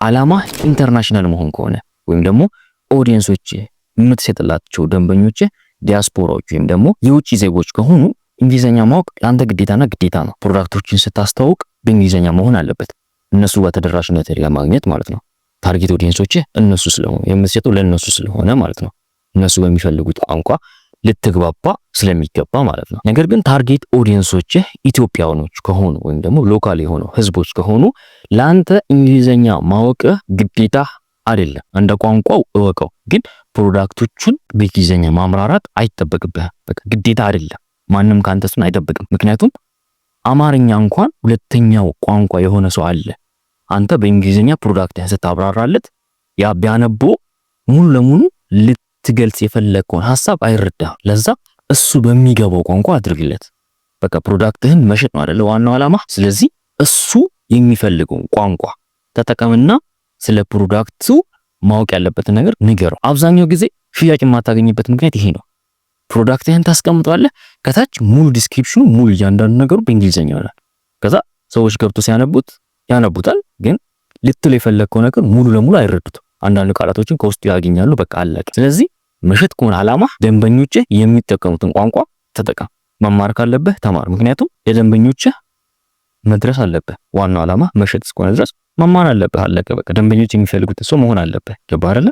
አላማ international መሆን ከሆነ ወይም ደግሞ audience ኦች፣ የምትሸጥላቸው ደንበኞች ዲያስፖራዎች ወይም ደግሞ የውጭ ዜጎች ከሆኑ እንግሊዘኛ ማወቅ ለአንተ ግዴታና ግዴታ ነው። Product ኦችን ስታስተዋውቅ በእንግሊዘኛ መሆን አለበት፣ እነሱ ጋር ተደራሽነት ለማግኘት ማለት ነው። Target audience ኦች እነሱ ስለሆኑ፣ የምትሸጠው ለእነሱ ስለሆነ ማለት ነው። እነሱ በሚፈልጉት ቋንቋ ልትግባባ ስለሚገባ ማለት ነው። ነገር ግን target audience ኦችህ ኢትዮጵያውያኖች ከሆኑ ወይም ደግሞ local የሆኑ ህዝቦች ከሆኑ ለአንተ እንግሊዘኛ ማወቅህ ግዴታ አይደለም። እንደ ቋንቋው እወቀው፣ ግን product ኦቹን በእንግሊዘኛ ማብራራት አይጠበቅብህም። በቃ ግዴታ አይደለም። ማንም ካንተ እሱን አይጠብቅም። ምክንያቱም አማርኛ እንኳን ሁለተኛው ቋንቋ የሆነ ሰው አለ። አንተ በእንግሊዘኛ product ህን ስታብራራለት ያ ቢያነበው ሙሉ ለሙሉ ልትገልጽ የፈለግከውን ሀሳብ አይረዳም። ለዛ እሱ በሚገባው ቋንቋ አድርግለት። በቃ product ህን መሸጥ ነው አይደለ ዋናው ዓላማ። ስለዚህ እሱ የሚፈልገውን ቋንቋ ተጠቀምና ስለ product ኡ ማወቅ ያለበትን ነገር ንገረው። አብዛኛው ጊዜ ሽያጭ የማታገኝበት ምክንያት ይሄ ነው። Product ህን ታስቀምጠዋለህ። ከታች ሙሉ description ኑ፣ ሙሉ እያንዳንዱ ነገሩ በእንግሊዝኛ ይሆናል። ከዛ ሰዎች ገብቶ ሲያነቡት ያነቡታል፣ ግን ልትል የፈለግከው ነገር ሙሉ ለሙሉ አይረዱትም። አንዳንድ ቃላቶችን ከውስጡ ያገኛሉ። በቃ አለቀ። ስለዚህ መሸጥ ከሆነ ዓላማ ደንበኞችህ የሚጠቀሙትን ቋንቋ ተጠቀም። መማር ካለብህ ተማር። ምክንያቱም ለደንበኞችህ መድረስ አለብህ። ዋናው ዓላማ መሸጥ እስከሆነ ድረስ መማር አለብህ። አለቀ በቃ። ደንበኞች የሚፈልጉትን ሰው መሆን አለብህ። ገባህ አይደለ?